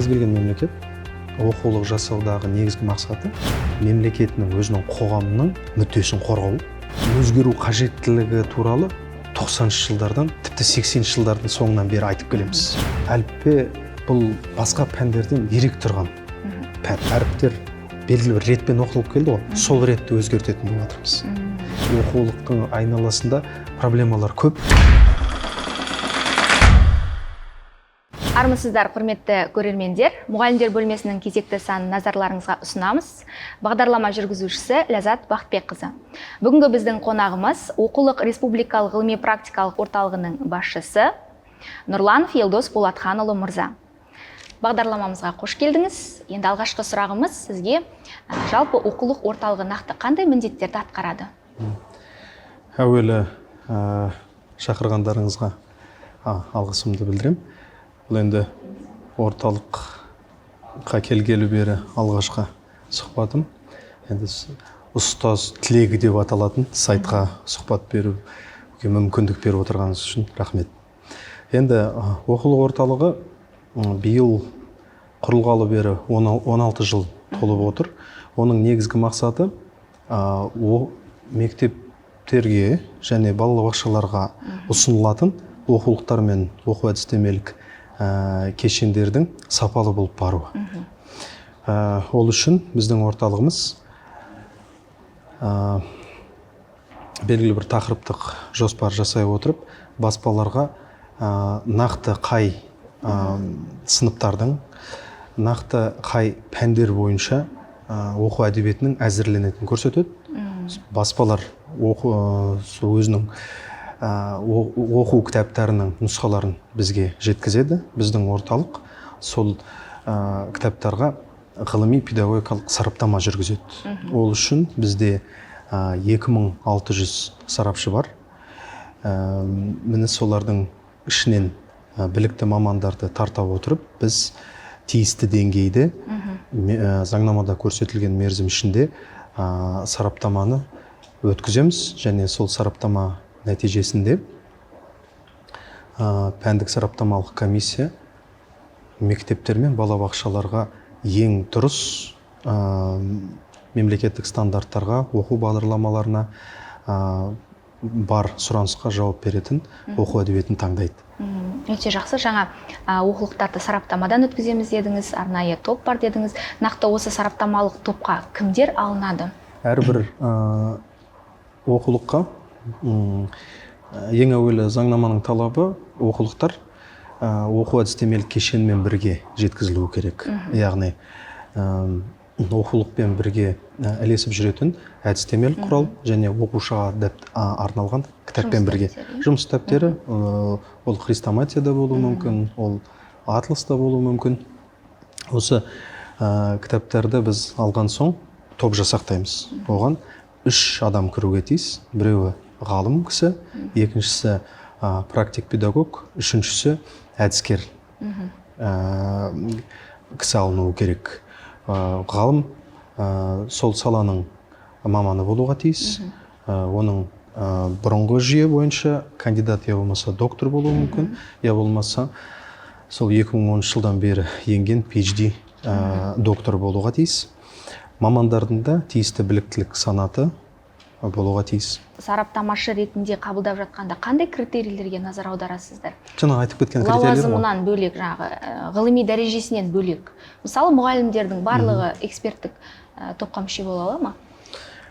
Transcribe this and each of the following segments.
Кез келген мемлекет оқулық жасаудағы негізгі мақсаты мемлекетінің, өзінің қоғамының мүддесін қорғау. Өзгеру қажеттілігі туралы 90 жылдардан, тіпті 80 жылдардың соңынан бері айтып келеміз. Әліппе бұл басқа пәндерден ерек тұрған пән. Әріптер белгілі бір ретпен оқылып келді ғой, сол ретті өзгертетін болып жатырмыз. Оқулықтың айналасында проблемалар көп. Армысыздар, құрметті көрермендер! Мұғалімдер бөлмесінің кезекті санын назарларыңызға ұсынамыз. Бағдарлама жүргізушісі Ләззат Бақытбекқызы. Бүгінгі біздің қонағымыз — Оқулық республикалық ғылыми практикалық орталығының басшысы Нұрланов Елдос Болатханұлы мырза. Бағдарламамызға қош келдіңіз! Енді алғашқы сұрағымыз сізге: жалпы оқулық орталығы нақты қандай міндеттерді атқарады? Әуелі шақырғандарыңызға алғысымды білдіремін. Бұл енді орталыққа келгелі бері алғашқы сұхбатым. Енді «Ұстаз тілегі» деп аталатын сайтқа сұхбат беруге мүмкіндік беріп отырғаныңыз үшін рахмет. Енді оқулық орталығы биыл құрылғалы бері 16 жыл толып отыр. Оның негізгі мақсаты мектептерге және балабақшаларға ұсынылатын оқулықтар мен оқу әдістемелік кешендердің сапалы болып баруы. Ол үшін біздің орталығымыз белгілі бір тақырыптық жоспар жасай отырып, баспаларға нақты қай сыныптардың, нақты қай пәндер бойынша оқу әдебиетінің әзірленетінін көрсетеді. Баспалар оқу сол өзінің оқу кітаптарының нұсқаларын бізге жеткізеді. Біздің орталық сол кітаптарға ғылыми педагогикалық сараптама жүргізеді. Ол үшін бізде 2600 сарапшы бар. Міне, солардың ішінен білікті мамандарды тарта отырып, біз тиісті деңгейде, заңнамада көрсетілген мерзім ішінде сараптаманы өткіземіз және сол сараптама нәтижесінде пәндік сараптамалық комиссия мектептер мен балабақшаларға ең дұрыс, мемлекеттік стандарттарға, оқу бағдарламаларына, бар сұранысқа жауап беретін оқу әдебиетін таңдайды. Өте жақсы. Жаңа оқулықтарды сараптамадан өткіземіз дедіңіз, арнайы топ бар дедіңіз. Нақты осы сараптамалық топқа кімдер алынады? Әрбір оқулыққа ең әуелі заңнаманың талабы: оқулықтар оқу әдістемелік кешенмен бірге жеткізілуі керек. Яғни оқулықпен бірге ілесіп жүретін әдістемелік құрал және оқушыға арналған кітаппен Жұмыс бірге дәптері. Жұмыс дәптері, ол хрестоматия да болуы мүмкін, ол атлас та болуы мүмкін. Осы кітаптарды біз алған соң топ жасақтаймыз. Оған үш адам кіруге тиіс: біреуі ғалым кісі, екіншісі практик педагог, үшіншісі әдіскер кісі алынуы керек. Ғалым сол саланың маманы болуға тиіс. Оның бұрынғы жүйе бойынша кандидат я болмаса доктор болуы мүмкін, я болмаса сол 2010 жылдан бері енген PhD доктор болуға тиіс. Мамандардың да тиісті біліктілік санаты болуға тиіс. Сараптамашы ретінде қабылдап жатқанда қандай критерийлерге назар аударасыздар? Жаңа айтып кеткен критерийлер ғой. Лауазымынан бөлек, жаңағы ғылыми дәрежесінен бөлек, мысалы, мұғалімдердің барлығы эксперттік топқа мүше бола ала ма?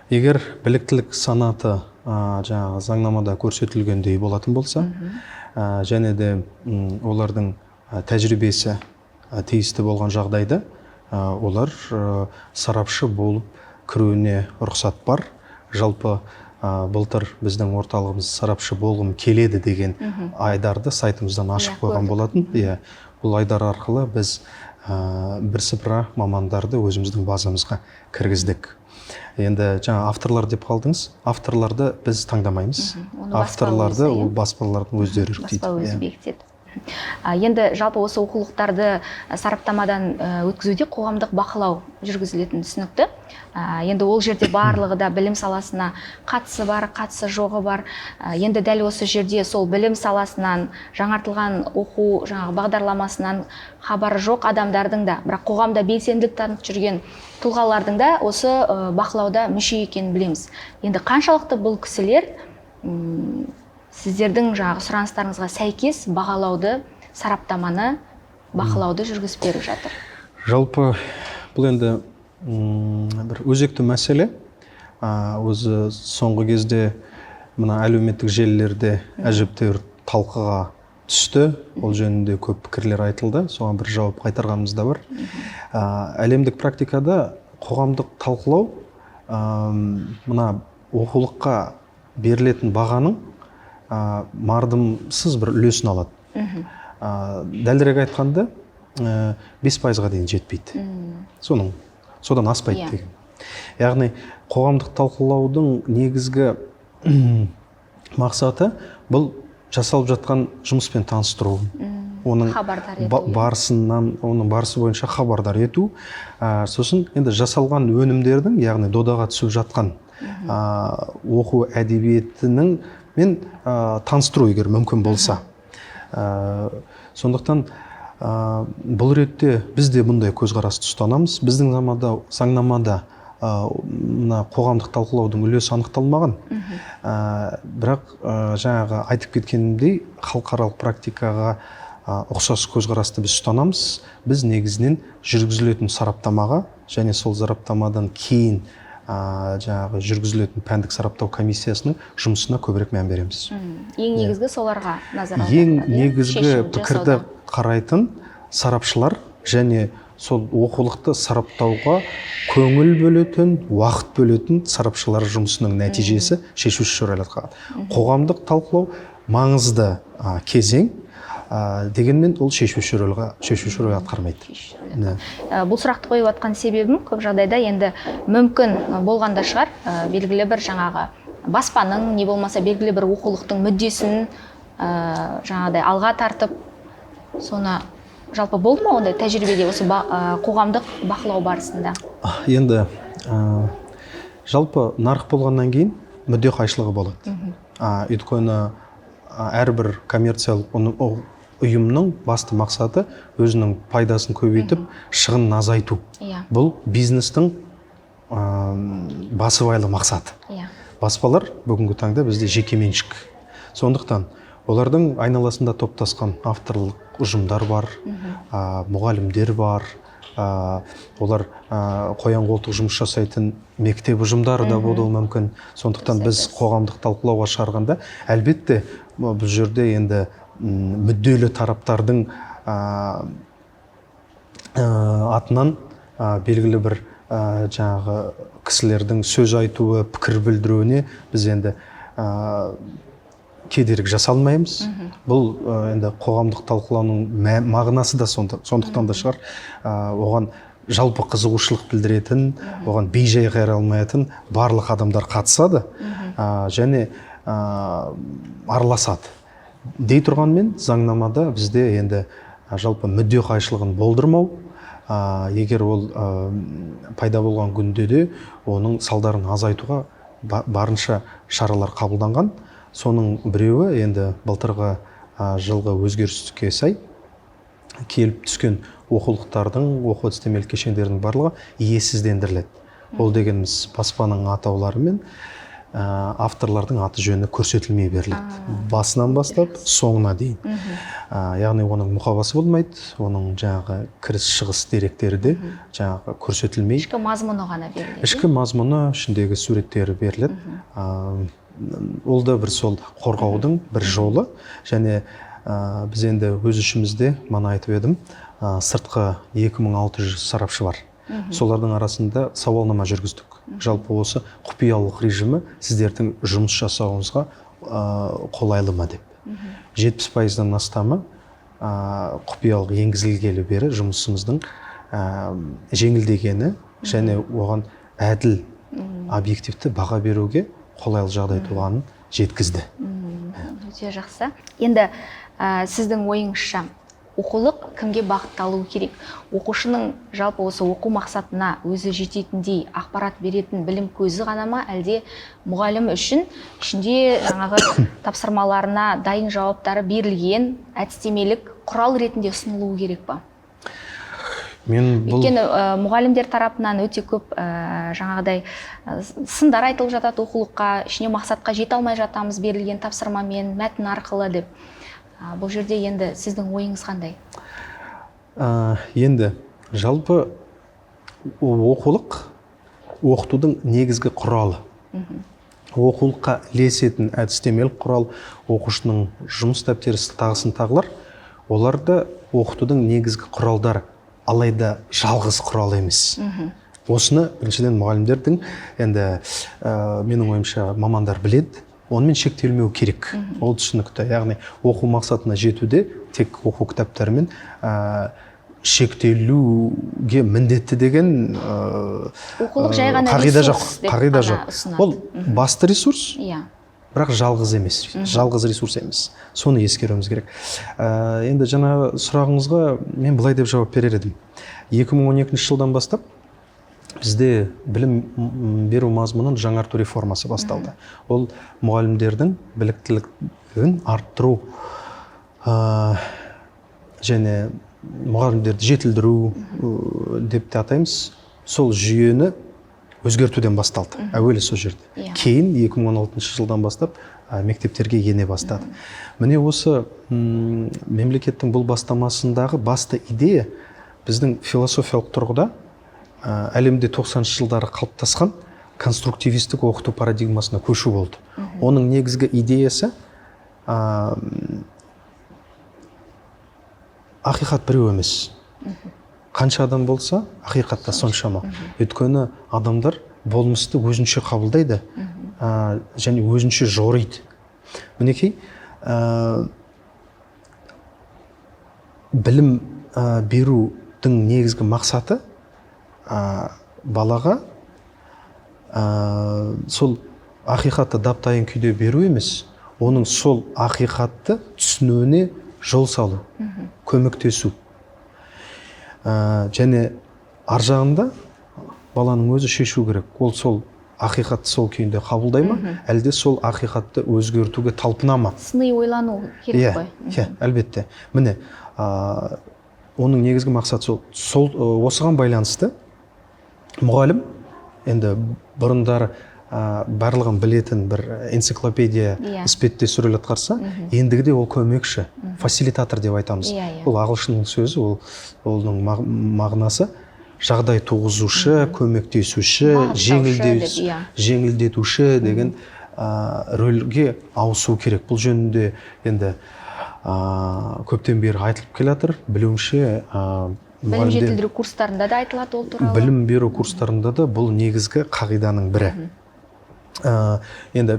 Егер біліктілік санаты жаңағы заңнамада көрсетілгендей болатын болса және де олардың тәжірибесі тиісті болған жағдайда, олар сарапшы болып кіруіне рұқсат бар. Жалпы, былтыр біздің орталығымыз «Сарапшы болғым келеді» деген айдарды сайтымыздан ашып қойған Көрдік. болатын. Иә, бұл айдар арқылы біз бірсыпыра мамандарды өзіміздің базамызға кіргіздік. Енді жаңа авторлар деп қалдыңыз, авторларды біз таңдамаймыз. Оны баспа Авторларды өзі, иә? ол баспалардың өздері жүктейді. Баспа өзі Иә. бекітеді. Енді жалпы осы оқулықтарды сараптамадан өткізуде қоғамдық бақылау жүргізілетіні түсінікті. Енді ол жерде барлығы да білім саласына қатысы бар, қатысы жоғы бар. Енді дәл осы жерде сол білім саласынан, жаңартылған оқу жаңағы бағдарламасынан хабары жоқ адамдардың да, бірақ қоғамда белсенділік танытып жүрген тұлғалардың да осы бақылауда мүше екенін білеміз. Енді қаншалықты бұл кісілер сіздердің жаңағы сұраныстарыңызға сәйкес бағалауды, сараптаманы, бақылауды жүргізіп беріп жатыр? Жалпы бұл енді бір өзекті мәселе. Өзі соңғы кезде мына әлеуметтік желілерде әжептәуір талқыға түсті, ол жөнінде көп пікірлер айтылды, соған бір жауап қайтарғанымыз да бар. Әлемдік практикада қоғамдық талқылау мына оқулыққа берілетін бағаның мардымсыз бір үлесін алады. Дәлірек айтқанда, 5%-ға дейін жетпейді, соның содан аспайды деген. Яғни қоғамдық талқылаудың негізгі мақсаты — бұл жасалып жатқан жұмыспен таныстыру, оның Хабардар ету, иә. барысынан, оның барысы бойынша хабардар ету. Сосын енді жасалған өнімдердің, яғни додаға түсіп жатқан оқу әдебиетінің мен таныстыру, егер мүмкін болса. Сондықтан бұл ретте біз де бұндай көзқарасты ұстанамыз. Біздің заманда заңнамада мына қоғамдық талқылаудың үлесі анықталмаған. Бірақ жаңағы айтып кеткенімдей, халықаралық практикаға ұқсас көзқарасты біз ұстанамыз. Біз негізінен жүргізілетін сараптамаға және сол сараптамадан кейін жаңағы жүргізілетін пәндік сараптау комиссиясының жұмысына көбірек мән береміз. Ең негізгі соларға назар Ең аударылады, иә? негізгі Шешім пікірді жасауда. қарайтын сарапшылар және сол оқулықты сараптауға көңіл бөлетін, уақыт бөлетін сарапшылар жұмысының нәтижесі шешуші рөл атқарады. Қоғамдық талқылау маңызды кезең, дегенмен ол шешуші рөл атқармайды. Шешуші рөл. Бұл сұрақты қойып жатқан себебім, көп жағдайда енді мүмкін болғанда шығар, белгілі бір жаңағы баспаның не болмаса белгілі бір оқулықтың мүддесін жаңағыдай алға тартып, соны жалпы болды ма ондай тәжірибеде осы қоғамдық бақылау барысында? Енді жалпы нарық болғаннан кейін мүдде қайшылығы болады. Өйткені әрбір коммерциялық ұйымның басты мақсаты — өзінің пайдасын көбейтіп, шығынын азайту. Бұл бизнестің басыбайлы мақсаты. Баспалар бүгінгі таңда бізде жекеменшік, сондықтан олардың айналасында топтасқан авторлық ұжымдар бар, мұғалімдер бар, олар қоян қолтық жұмыс жасайтын мектеп ұжымдары да болуы мүмкін. Сондықтан біз Дұрыс айтасыз. қоғамдық талқылауға шығарғанда, әлбетте, бұл жерде енді мүдделі тараптардың атынан белгілі бір жаңағы кісілердің сөз айтуы, пікір білдіруіне біз енді кедергі жасалмаймыз. Бұл енді қоғамдық талқылауның мағынасы да сондықтан да шығар. Оған жалпы қызығушылық білдіретін, оған бейжай қарай алмайтын барлық адамдар қатысады және араласады. Дей тұрғанмен, заңнамада бізде енді жалпы мүдде қайшылығын болдырмау, егер ол пайда болған күнде де оның салдарын азайтуға барынша шаралар қабылданған. Соның біреуі енді былтырғы жылғы өзгеріске сай келіп түскен оқулықтардың, оқу әдістемелік кешендердің барлығы иесіздендіріледі. Ол дегеніміз — баспаның атаулары мен авторлардың аты жөні көрсетілмей беріледі басынан бастап соңына дейін. Яғни оның мұқабасы болмайды, оның жаңағы кіріс шығыс деректері де жаңағы көрсетілмей, Ішкі мазмұны ғана беріледі. Ішкі мазмұны, ішіндегі суреттері беріледі. Ол да бір сол қорғаудың бір жолы. Және біз енді өз ішімізде, мана айтып едім, сыртқы 2600 сарапшы бар, солардың арасында сауалнама жүргіздік: жалпы осы құпиялық режимі сіздердің жұмыс жасауыңызға қолайлы ма деп. 70%-дан астамы құпиялық енгізілгелі бері жұмысымыздың жеңілдегені және оған әділ, объективті баға беруге қолайлы жағдай туғанын жеткізді. Өте жақсы. Енді сіздің ойыңызша, Оқулық кімге бағытталуы керек? Оқушының жалпы осы оқу мақсатына өзі жететіндей ақпарат беретін білім көзі ғана ма, әлде мұғалім үшін ішінде жаңағы тапсырмаларына дайын жауаптары берілген әдістемелік құрал ретінде ұсынылуы керек па? Мен бұл Өйткені мұғалімдер тарапынан өте көп жаңағыдай сындар айтылып жатады оқулыққа, ішіне мақсатқа жете алмай жатамыз берілген тапсырмамен, мәтін арқылы деп. Бұл жерде енді сіздің ойыңыз қандай? Енді жалпы оқулық оқытудың негізгі құралы. Оқулыққа ілесетін әдістемелік құрал, оқушының жұмыс дәптері, тағысын тағылар, олар да оқытудың негізгі құралдары, алайда жалғыз құрал емес. Осыны біріншіден мұғалімдердің енді менің ойымша мамандар біледі, онымен шектелмеу керек. Ол түсінікті. Яғни оқу мақсатына жетуде тек оқу кітаптарымен шектелуге міндетті деген оқулық жай ғана қағида жоқ, ресурс деп қағида қана жоқ. ұсынады. Ол басты ресурс, Иә. бірақ жалғыз емес, жалғыз ресурс емес. Соны ескеруіміз керек. Енді жаңа сұрағыңызға мен былай деп жауап берер едім. 2012 жылдан бастап бізде білім беру мазмұнын жаңарту реформасы басталды. Ол мұғалімдердің біліктілігін арттыру және мұғалімдерді жетілдіру деп те атаймыз. Сол жүйені өзгертуден басталды. Әуелі сол жерде. Иә. Кейін 2016 жылдан бастап мектептерге ене бастады. Міне осы мемлекеттің бұл бастамасындағы басты идея біздің философиялық тұрғыда әлемде 90-шы жылдары қалыптасқан конструктивистік оқыту парадигмасына көшу болды. Оның негізгі идеясы ақиқат біреу емес. Қанша адам болса, ақиқат та соншама. Өйткені адамдар болмысты өзінше қабылдайды, және өзінше жориды. Мінекей, білім берудің негізгі мақсаты балаға сол ақиқатты дап-дайын күйде беру емес, оның сол ақиқатты түсінуіне жол салу, көмектесу. Және ар жағында баланың өзі шешу керек. Ол сол ақиқатты сол күйінде қабылдай ма, әлде сол ақиқатты өзгертуге талпына ма? Сыни ойлану керек қой. Иә, әлбетте. Міне, оның негізгі мақсаты сол. Сол, осыған байланысты мұғалім енді бұрындары барлығын білетін бір энциклопедия іспеттес рөл атқарса, ендігіде ол көмекші, фасилитатор деп айтамыз. Иә, иә. Ол ағылшынның сөзі, оның мағынасы жағдай туғызушы, көмектесуші, Бағыттаушы деп, иә. жеңілдетуші деген рөлге ауысу керек. Бұл жөнінде енді көптен бері айтылып келе жатыр. Білуімше, Білім жетілдіру курстарында да айтылады ол туралы. Білім беру курстарында да бұл негізгі қағиданың бірі. Енді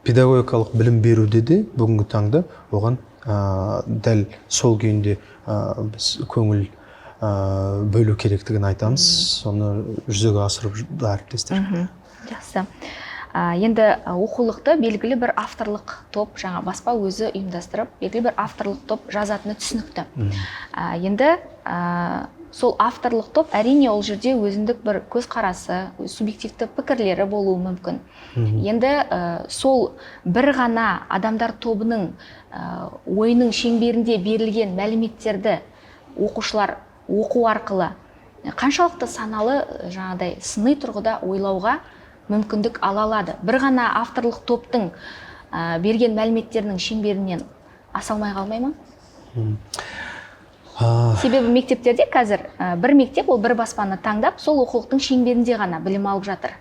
педагогикалық білім беруде де бүгінгі таңда оған дәл сол күйінде біз көңіл бөлу керектігін айтамыз. Соны жүзеге асырып әріптестер. Жақсы. Енді оқулықты белгілі бір авторлық топ, жаңа баспа өзі ұйымдастырып, белгілі бір авторлық топ жазатыны түсінікті. Енді сол авторлық топ әрине ол жерде өзіндік бір көзқарасы, субъективті пікірлері болуы мүмкін. Енді сол бір ғана адамдар тобының ойының шеңберінде берілген мәліметтерді оқушылар оқу арқылы қаншалықты саналы, жаңағыдай сыни тұрғыда ойлауға мүмкіндік ала алады? Бір ғана авторлық топтың берген мәліметтерінің шеңберінен аса алмай қалмай ма? Себебі мектептерде қазір бір мектеп ол бір баспаны таңдап, сол оқулықтың шеңберінде ғана білім алып жатыр.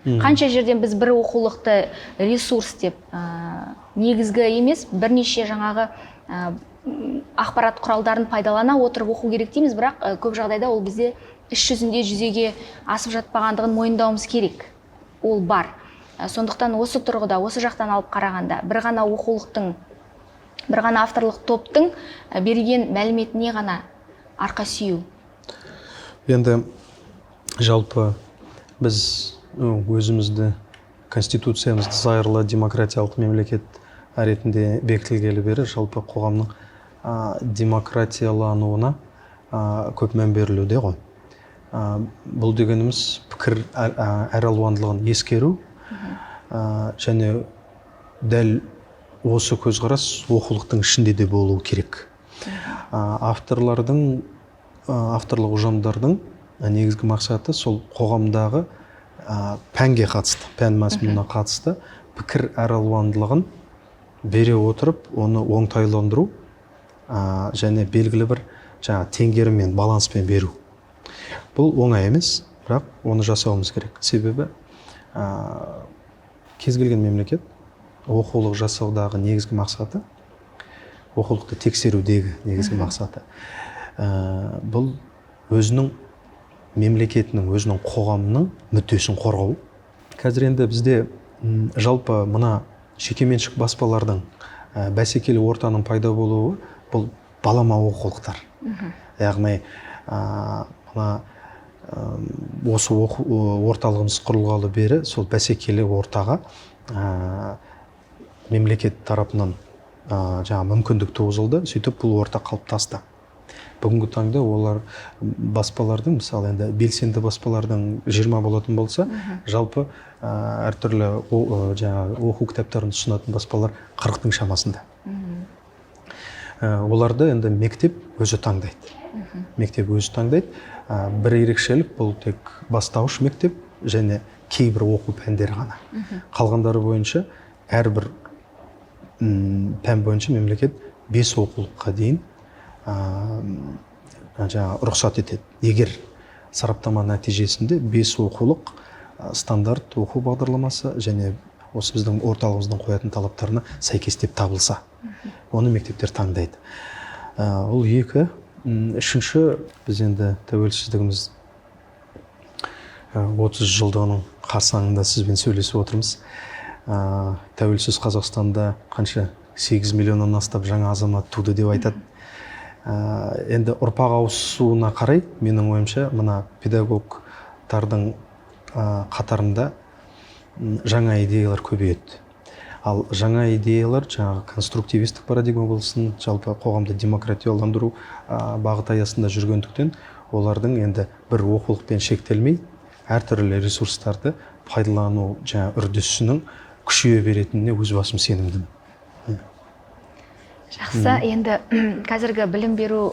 Қанша жерден біз бір оқулықты ресурс деп, негізгі емес, бірнеше жаңағы ақпарат құралдарын пайдалана отырып оқу керек дейміз, бірақ көп жағдайда ол бізде іс жүзінде жүзеге асып жатпағандығын мойындауымыз керек. Ол бар. Сондықтан осы тұрғыда, осы жақтан алып қарағанда, бір ғана оқулықтың, бір ғана авторлық топтың берген мәліметіне ғана арқа сүйеу. Енді жалпы біз өзімізді, конституциямызды зайырлы демократиялық мемлекет ретінде бекітілгелі бері жалпы қоғамның демократиялануына көп мән берілуде ғой. Бұл дегеніміз пікір әралуандылығын ескеру, және дәл осы көзқарас оқулықтың ішінде де болуы керек. Авторлардың, авторлық ұжымдардың негізгі мақсаты сол қоғамдағы пәнге қатысты, пән мазмұнына қатысты пікір әралуандылығын бере отырып, оны оңтайландыру және белгілі бір жаңа теңгеріммен, баланспен беру. Бұл оңай емес, бірақ оны жасауымыз керек. Себебі кез келген мемлекет оқулық жасаудағы негізгі мақсаты, оқулықты тексерудегі негізгі мақсаты, бұл өзінің мемлекетінің, өзінің қоғамының мүддесін қорғау. Қазір енді бізде жалпы мына жекеменшік баспалардың, бәсекелі ортаның пайда болуы, бұл балама оқулықтар. Яғни мына осы оқу орталығымыз құрылғалы бері сол бәсекелі ортаға мемлекет тарапынан жаңа мүмкіндік туғызылды, сөйтіп бұл орта қалыптасты. Бүгінгі таңда олар баспалардың, мысалы, енді белсенді баспалардың 20 болатын болса, жалпы әртүрлі жаңағы оқу кітаптарын ұсынатын баспалар 40-тың шамасында. Оларды енді мектеп өзі таңдайды. Мектеп өзі таңдайды. Бір ерекшелік, бұл тек бастауыш мектеп және кейбір оқу пәндері ғана. Қалғандары бойынша, әрбір пән бойынша мемлекет 5 оқулыққа дейін жаңағы рұқсат етеді. Егер сараптама нәтижесінде 5 оқулық стандарт оқу бағдарламасы және осы біздің орталығымыздың қоятын талаптарына сәйкес деп табылса, оны мектептер таңдайды. Ол екі. Үшінші, біз енді тәуелсіздігіміз 30 жылдығының қарсаңында сізбен сөйлесіп отырмыз. Тәуелсіз Қазақстанда қанша, 8 миллионнан астам жаңа азамат туды деп айтады. Енді ұрпақ ауысуына қарай, менің ойымша, мына педагогтардың қатарында жаңа идеялар көбейеді. Ал жаңа идеялар, жаңағы конструктивистік парадигма болсын, жалпы қоғамды демократияландыру бағыт аясында жүргендіктен, олардың енді бір оқулықпен шектелмей, әртүрлі ресурстарды пайдалану жаңа үрдісінің күшейе беретініне өз басым сенімдімін. Жақсы, енді қазіргі білім беру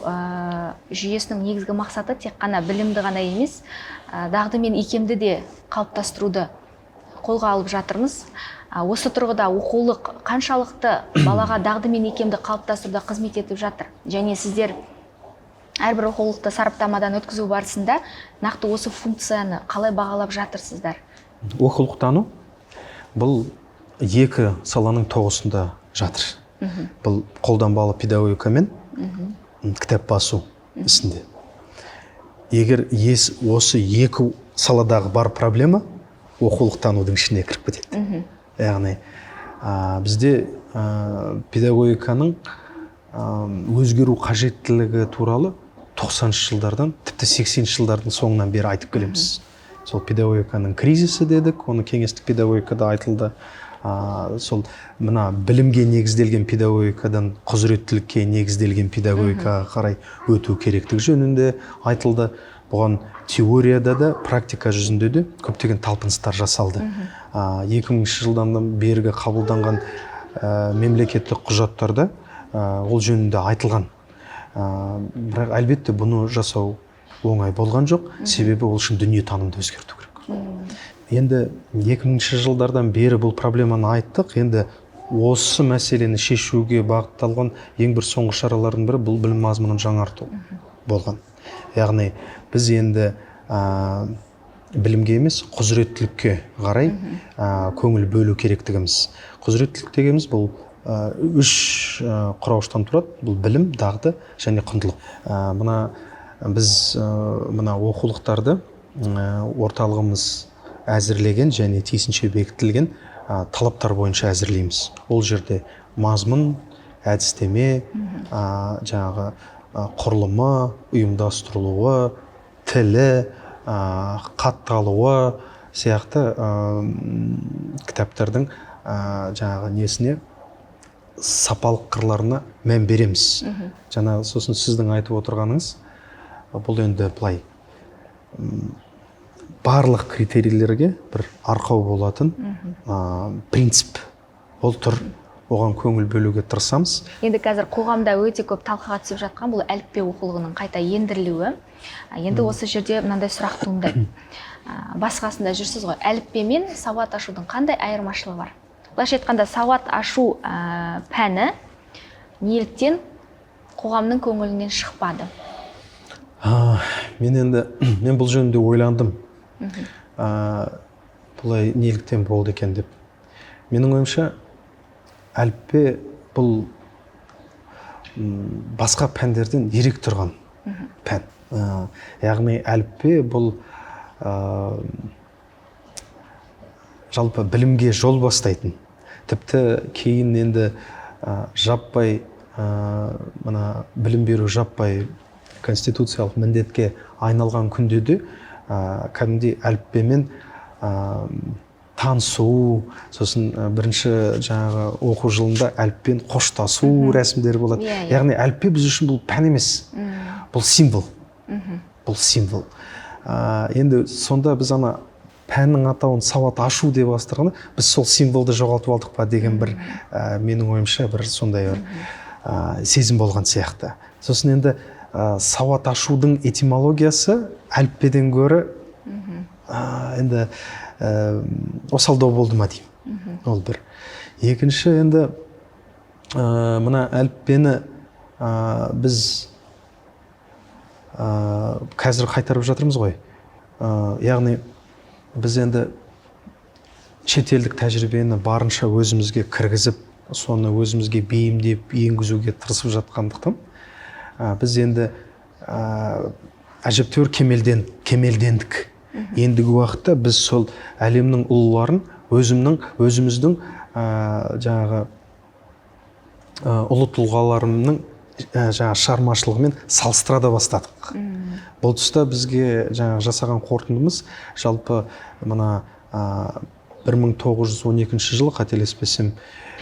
жүйесінің негізгі мақсаты тек қана білімді ғана емес, дағды мен икемді де қалыптастыруды қолға алып жатырмыз. Осы тұрғыда оқулық қаншалықты балаға дағды мен икемді қалыптастыруда қызмет етіп жатыр және сіздер әрбір оқулықты сараптамадан өткізу барысында нақты осы функцияны қалай бағалап жатырсыздар? Оқулықтану бұл екі саланың тоғысында жатыр. Бұл қолданбалы педагогика мен кітап басу ісінде. Егер осы екі саладағы бар проблема оқулықтанудың ішіне кіріп кетеді. Яғни бізде педагогиканың өзгеру қажеттілігі туралы 90 жылдардан, тіпті 80 жылдардың соңынан бері айтып келеміз. Сол педагогиканың кризисі дедік, оны кеңестік педагогикада айтылды. Сол мына білімге негізделген педагогикадан құзыреттілікке негізделген педагогикаға қарай өту керектігі жөнінде айтылды. Бұған теорияда да, практика жүзінде де көптеген талпыныстар жасалды. 2000 жылдан бергі қабылданған мемлекеттік құжаттарда ол жөнінде айтылған. Бірақ әлбетте бұны жасау оңай болған жоқ, себебі ол үшін дүниетанымды өзгерту керек. Енді 2000 жылдардан бері бұл проблеманы айттық. Енді осы мәселені шешуге бағытталған ең бір соңғы шаралардың бірі бұл білім мазмұнын жаңарту болған. Яғни біз енді білімге емес, құзыреттілікке қарай көңіл бөлу керектігіміз. Құзыреттілік дегеніміз бұл үш құрауыштан тұрады: бұл білім, дағды және құндылық. Мына біз мына оқулықтарды орталығымыз әзірлеген және тиісінше бекітілген талаптар бойынша әзірлейміз. Ол жерде мазмұн, әдістеме, жаңағы құрылымы, ұйымдастырылуы, тілі, қатталуы сияқты кітаптардың жаңағы несіне сапалық қырларына мән береміз. Жаңа сосын сіздің айтып отырғаныңыз, бұл енді былай барлық критерийлерге бір арқау болатын принцип ол тұр, оған көңіл бөлуге тырысамыз. Енді қазір қоғамда өте көп талқыға түсіп жатқан бұл әліппе оқулығының қайта ендірілуі. Енді осы жерде мынандай сұрақ туындайды. Бас қасында жүрсіз ғой, әліппе мен сауат ашудың қандай айырмашылығы бар? Былайша айтқанда, сауат ашу пәні неліктен қоғамның көңілінен шықпады? Мен енді мен бұл жөнінде ойландым. Бұлай неліктен болды екен деп. Менің ойымша, әліппе бұл басқа пәндерден ерек тұрған пән. Яғни әліппе бұл жалпы білімге жол бастайтын. Тіпті кейін енді жаппай мына білім беру жаппай конституциялық міндетке айналған күнде де кәдімгідей әліппемен танысу, сосын бірінші жаңағы оқу жылында әліппен қоштасу рәсімдері болады. Иә, иә. Яғни әліппе біз үшін бұл пән емес, бұл символ. Бұл символ. Енді сонда біз ана пәннің атауын сауат ашу деп ауыстырғанда, біз сол символды жоғалтып алдық па деген бір менің ойымша, бір сондай бір сезім болған сияқты. Сосын енді сауат ашудың этимологиясы әліппеден гөрі енді осалдау болды ма деймін. Ол бір. Екінші, енді мына әліппені біз қазір қайтарып жатырмыз ғой. Яғни біз енді шетелдік тәжірибені барынша өзімізге кіргізіп, соны өзімізге бейімдеп енгізуге тырысып жатқандықтан, біз енді әжептәуір кемелдендік. Ендігі уақытта біз сол әлемнің ұлыларын өзіміздің жаңағы ұлы тұлғаларының жаңағы шығармашылығымен салыстыра да бастадық. Бұл тұста бізге жаңағы жасаған қорытындымыз, жалпы мына 1912 жылы, қателеспесем,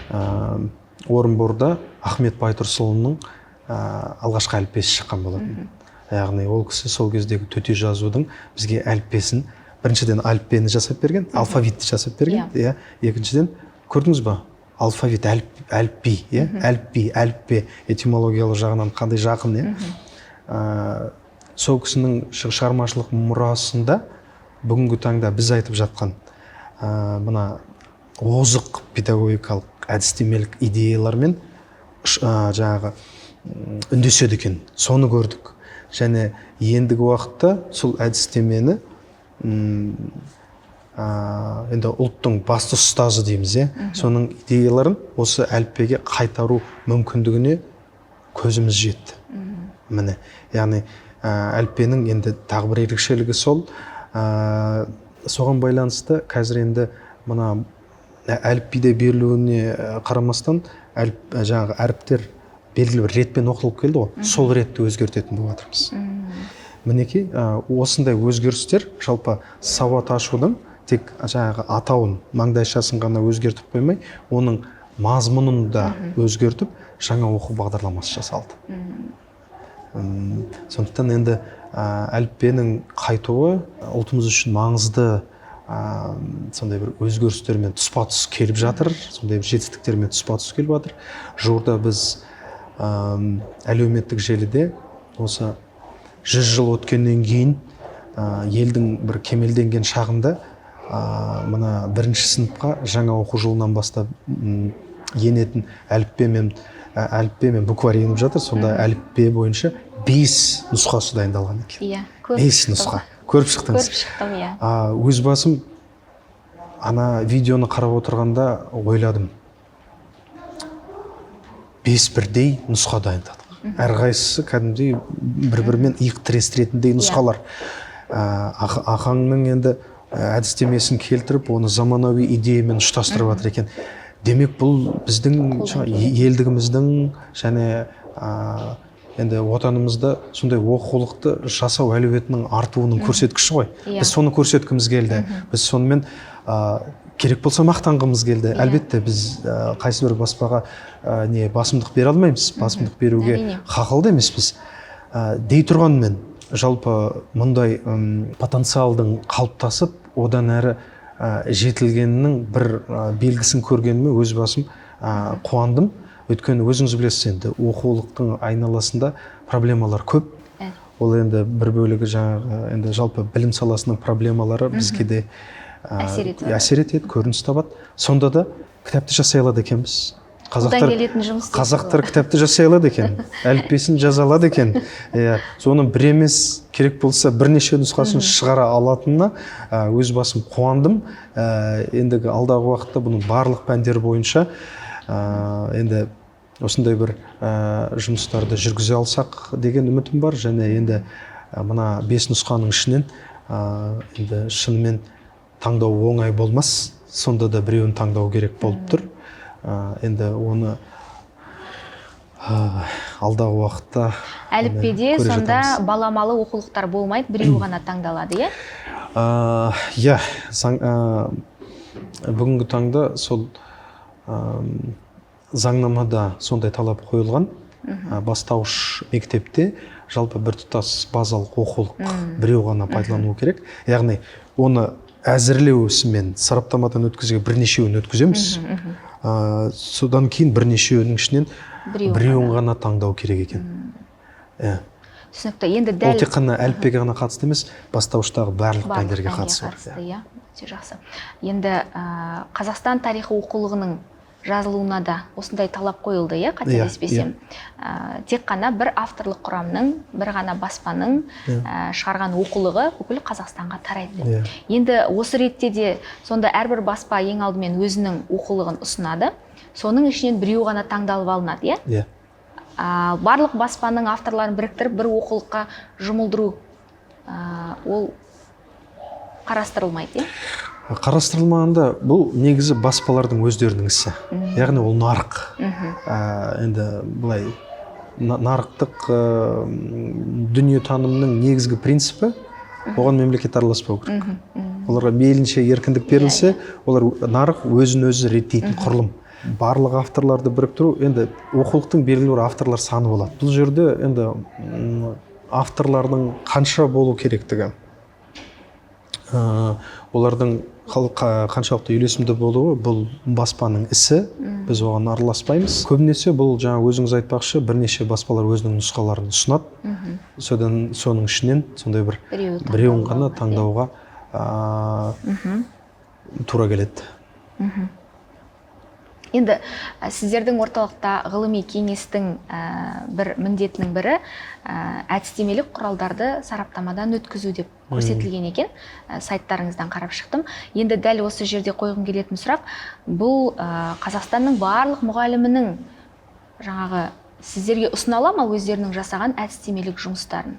Орынборда Ахмет Байтұрсынұлының алғашқы әліппесі шыққан болатын. Яғни ол кісі сол кездегі төте жазудың бізге әліппесін, біріншіден әліппені жасап берген, алфавитті жасап берген, иә. Екіншіден, көрдіңіз ба, алфавит, әліпби, иә, әліпби, әліппе этимологиялық жағынан қандай жақын, иә. Сол кісінің шығармашылық мұрасында бүгінгі таңда біз айтып жатқан мына озық педагогикалық әдістемелік идеялармен жаңағы үндеседі екен, соны көрдік. Және ендігі уақытта сол әдістемені енді ұлттың басты ұстазы дейміз, иә, соның идеяларын осы әліппеге қайтару мүмкіндігіне көзіміз жетті. Міне, яғни әліппенің енді тағы бір ерекшелігі сол. Соған байланысты қазір енді мына әліпбиде берілуіне қарамастан, жаңағы әріптер белгілі бір ретпен оқылып келді ғой, сол ретті өзгертетін болып жатырмыз. Мінекей, осындай өзгерістер жалпы сауат ашудың тек жаңағы атауын, маңдайшасын ғана өзгертіп қоймай, оның мазмұнын да өзгертіп, жаңа оқу бағдарламасы жасалды. Сондықтан енді әліппенің қайтуы ұлтымыз үшін маңызды, сондай бір өзгерістермен тұспа-тұс келіп жатыр, сондай бір жетістіктермен тұспа-тұс келіп жатыр. Жуырда біз әлеуметтік желіде осы 100 жыл өткеннен кейін, елдің бір кемелденген шағында, мына бірінші сыныпқа жаңа оқу жылынан бастап енетін әліппе мен букварь еніп жатыр. Сонда әліппе бойынша 5 нұсқасы дайындалған екен. Иә, көріп 5 шықтым. нұсқа. Көріп шықтыңыз? Көріп шықтым, иә. Өз басым ана видеоны қарап отырғанда ойладым. 5 бірдей нұсқа дайындадық. Әрқайсысы кәдімгідей бір-бірімен иық тірестіретіндей нұсқалар. Ахаңның енді әдістемесін келтіріп, оны заманауи идеямен ұштастырып жатыр екен. Демек, бұл біздің Қолдан келеді. елдігіміздің және енді отанымызда сондай оқулықты жасау әлеуетінің артуының көрсеткіші ғой. Біз соны көрсеткіміз келді. Біз сонымен Керек болса, мақтанғымыз келді. Әлбетте, біз қайсы бір баспаға не басымдық бере алмаймыз, басымдық беруге хақылы да емеспіз. Дей тұрғанмен, жалпы мұндай потенциалдың қалыптасып, одан әрі жетілгенінің бір белгісін көргеніме өз басым қуандым. Өйткені өзіңіз білесіз, енді оқулықтың айналасында проблемалар көп. Ол енді бір бөлігі жаңағы енді жалпы білім саласының проблемалары бізге де әсер етіп әсер етеді, көрініс табады. Сонда да кітапты жасай алады екенбіз. Қолдан Қазақтар, келетін жұмыс істейсіз қазақтар ғой. кітапты жасай алады екен, әліппесін жаза алады екен, иә. Соны бір емес, керек болса, бірнеше нұсқасын шығара алатынына өз басым қуандым. Ендігі алдағы уақытта бұның барлық пәндер бойынша енді осындай бір жұмыстарды жүргізе алсақ деген үмітім бар. Және енді мына бес нұсқаның ішінен енді шынымен таңдау оңай болмас, сонда да біреуін таңдау керек болып тұр. Енді оны алдағы уақытта Әліппеде көре сонда жатармыз. баламалы оқулықтар болмайды, біреуі ғана таңдалады, иә? Иә, бүгінгі таңда сол заңнамада сондай талап қойылған. Бастауыш мектепте жалпы біртұтас базалық оқулық біреу ғана пайдалану керек. Яғни оны әзірлеу ісімен сараптамадан өткізуге бірнешеуін өткіземіз. Содан кейін бірнешеуінің ішінен біреуін біреуін ғана таңдау керек екен, иә. Түсінікті. Енді Ол дәл тек қана әліппеге ғана қатысты емес, бастауыштағы барлық барлық пәндерге пәнге қатысы бар. Қатысты, иә. Өте жақсы. Енді Қазақстан тарихы оқулығының жазылуына да осындай талап қойылды, иә, қателеспесем? Тек қана бір авторлық құрамның, бір ғана баспаның шығарған оқулығы бүкіл Қазақстанға тарайды деп. Енді осы ретте де сонда әрбір баспа ең алдымен өзінің оқулығын ұсынады, соның ішінен біреу ғана таңдалып алынады, иә? Иә. Барлық баспаның авторларын біріктіріп, бір оқулыққа жұмылдыру ол қарастырылмайды, иә? Қарастырылмағанда, бұл негізі баспалардың өздерінің ісі, яғни ол нарық. Енді былай нарықтық дүниетанымның негізгі принципі: оған мемлекет араласпау керек. Оларға мейлінше еркіндік берілсе, олар, нарық өзін өзі реттейтін құрылым. Барлық авторларды біріктіру, енді оқулықтың белгілі бір авторлар саны болады. Бұл жерде енді авторлардың қанша болу керектігі, олардың қаншалықты үйлесімді болуы, бұл баспаның ісі, біз оған араласпаймыз. Көбінесе бұл, жаңа өзіңіз айтпақшы, бірнеше баспалар өзінің нұсқаларын ұсынады, содан соның ішінен сондай бір біреуі біреуін ғана таңдалып алынады, иә? таңдауға тура келеді. Енді сіздердің орталықта ғылыми кеңестің бір міндетінің бірі әдістемелік құралдарды сараптамадан өткізу деп көрсетілген екен. Сайттарыңыздан қарап шықтым. Енді дәл осы жерде қойғым келетін сұрақ: бұл Қазақстанның барлық мұғалімінің жаңағы сіздерге ұсына ала ма өздерінің жасаған әдістемелік жұмыстарын?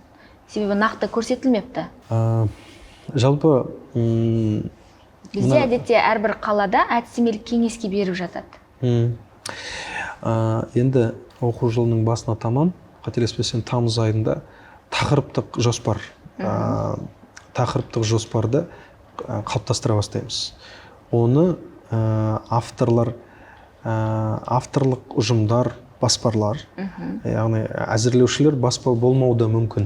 Себебі нақты көрсетілмепті. Жалпы Бізде әдетте әрбір қалада әдістемелік кеңеске беріп жатады. Енді оқу жылының басына таман, қателеспесем, тамыз айында тақырыптық жоспарды қалыптастыра бастаймыз. Оны авторлар, авторлық ұжымдар, баспалар, яғни әзірлеушілер баспа болмауы да мүмкін.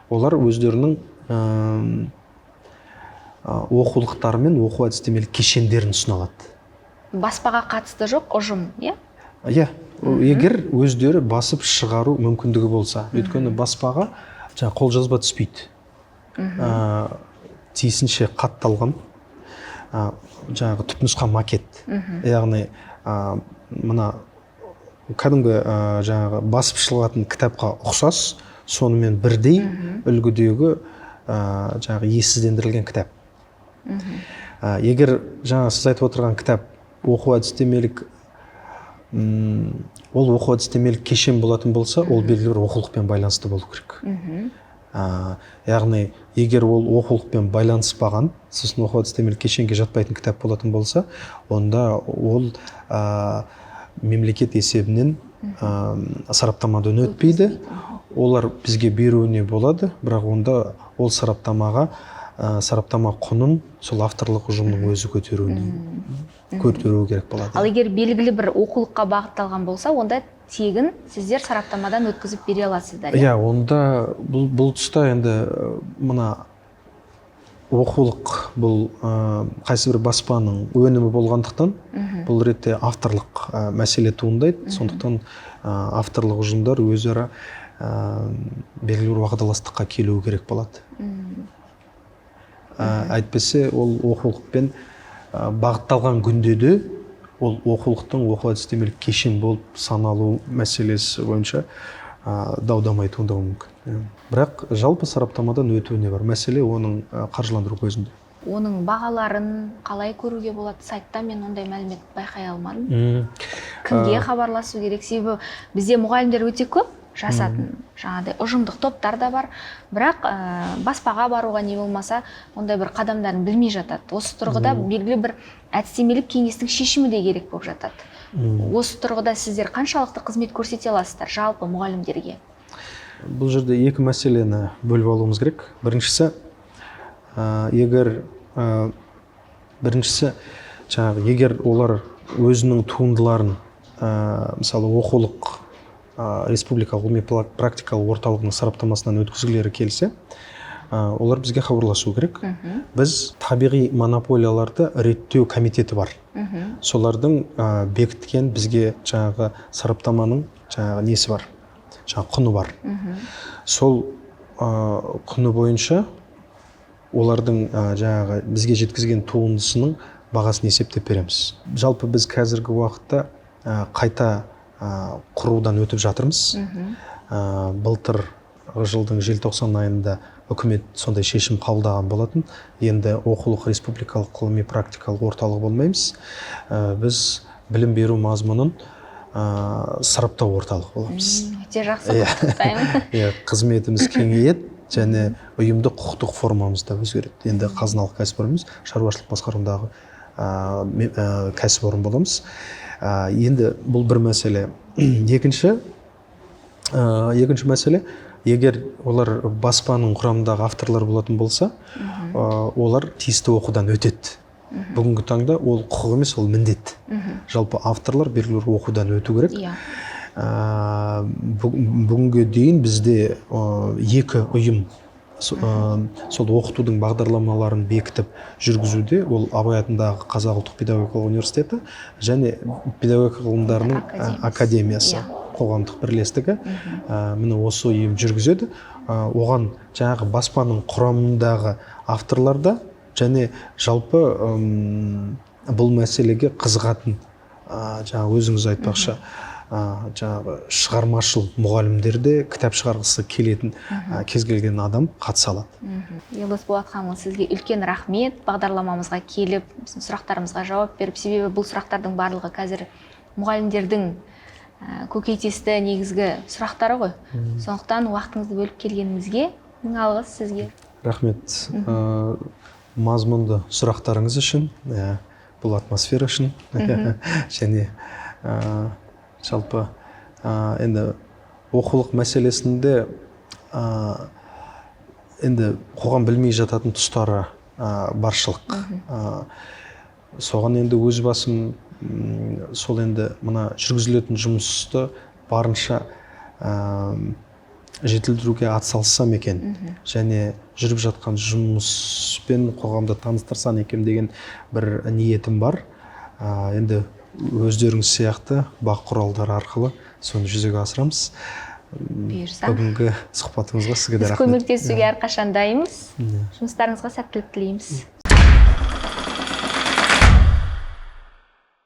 Олар өздерінің оқулықтары мен оқу әдістемелік кешендерін ұсына алады. Баспаға қатысты жоқ ұжым, иә? Иә, егер өздері басып шығару мүмкіндігі болса. Өйткені баспаға жаңа қолжазба түспейді. Тиісінше қатталған жаңағы түпнұсқа, макет, яғни мына кәдімгі жаңағы басып шығатын кітапқа ұқсас, сонымен бірдей үлгідегі жаңағы ессіздендірілген кітап. Егер жаңа сіз айтып отырған кітап оқу әдістемелік ол оқу әдістемелік кешен болатын болса, ол белгілі бір оқулықпен байланысты болу керек. Яғни егер ол оқулықпен байланыспаған, сосын оқу әдістемелік кешенге жатпайтын кітап болатын болса, онда ол мемлекет есебінен сараптамадан өтпейді. Олар бізге беруіне болады, бірақ онда ол сараптамаға Сараптама құнын сол авторлық ұжымның өзі көтеруі керек болады. Ал егер белгілі бір оқулыққа бағытталған болса, онда тегін сіздер сараптамадан өткізіп бере аласыздар, иә? Иә, онда бұл тұста енді мына оқулық бұл қайсы бір баспаның өнімі болғандықтан, бұл ретте авторлық мәселе туындайды. Сондықтан авторлық ұжымдар өзара белгілі бір уағдаластыққа келуі керек болады. Әйтпесе ол оқулықпен бағытталған күнде де ол оқулықтың оқу әдістемелік кешен болып саналу мәселесі бойынша дау дамай туындауы мүмкін. Иә. Бірақ жалпы сараптамадан өтуіне бар мәселе оның қаржыландыру көзінде. Оның бағаларын қалай көруге болады? Сайтта мен ондай мәлімет байқай алмадым. Кімге хабарласу керек? Себебі бізде мұғалімдер өте көп жасатын, жаңағыдай ұжымдық топтар да бар, бірақ баспаға баруға не болмаса ондай бір қадамдарын білмей жатады. Осы тұрғыда белгілі бір әдістемелік кеңестің шешімі де керек болып жатады. Осы тұрғыда сіздер қаншалықты қызмет көрсете аласыздар жалпы мұғалімдерге? Бұл жерде екі мәселені бөліп алуымыз керек. Біріншісі, егер біріншісі жаңағы егер олар өзінің туындыларын, мысалы, оқулық республикалық ғылыми практикалық орталығының сараптамасынан өткізгілері келсе, олар бізге хабарласу керек. Біз табиғи монополияларды реттеу комитеті бар, солардың бекіткен бізге жаңағы сараптаманың жаңағы несі бар, жаңағы құны бар. Сол құны бойынша олардың жаңағы бізге жеткізген туындысының бағасын есептеп береміз. Жалпы біз қазіргі уақытта қайта құрудан өтіп жатырмыз. Былтыр жылдың желтоқсан айында үкімет сондай шешім қабылдаған болатын. Енді оқулық республикалық ғылыми практикалық орталық болмаймыз. Біз білім беру мазмұнын сараптау орталық боламыз. Өте жақсы, құттықтаймын. Иә, қызметіміз кеңейеді және ұйымдық құқықтық формамыз да өзгереді. Енді қазыналық кәсіпорын емес, шаруашылық басқаруындағы кәсіпорын боламыз. Енді бұл бір мәселе. Екінші мәселе, егер олар баспаның құрамындағы авторлар болатын болса, олар тиісті оқудан өтеді. Бүгінгі таңда ол құқық емес, ол міндет. Жалпы авторлар белгілі бір оқудан өту керек. Бүгінге дейін бізде екі ұйым сол оқытудың бағдарламаларын бекітіп жүргізуде. Ол Абай атындағы Қазақ ұлттық педагогикалық университеті және педагогика ғылымдарының академиясы. Академиясы қоғамдық бірлестігі. Міне, осы ұйым жүргізеді. Оған жаңағы баспаның құрамындағы авторлар да және жалпы бұл мәселеге қызығатын, жаңа өзіңіз айтпақшы, жаңағы шығармашыл мұғалімдер де, кітап шығарғысы келетін кез келген адам қатыса алады. Елдос Болатханұлы, сізге үлкен рахмет бағдарламамызға келіп, біздің сұрақтарымызға жауап беріп. Себебі бұл сұрақтардың барлығы қазір мұғалімдердің көкейтесті негізгі сұрақтары ғой. Сондықтан уақытыңызды бөліп келгеніңізге мың алғыс сізге. Рахмет мазмұнды сұрақтарыңыз үшін, бұл атмосфера үшін және жалпы енді оқулық мәселесінде енді қоғам білмей жататын тұстары баршылық. Соған енді өз басым сол енді мына жүргізілетін жұмысты барынша жетілдіруге атсалыссам екен және жүріп жатқан жұмыспен қоғамды таныстырсам екен деген бір ниетім бар. Енді өздеріңіз сияқты бақ құралдары арқылы соны жүзеге асырамыз. Бұйырса. Бүгінгі сұхбатыңызға сізге де Біз рахмет. көмектесуге әрқашан дайынбыз. Жұмыстарыңызға сәттілік тілейміз.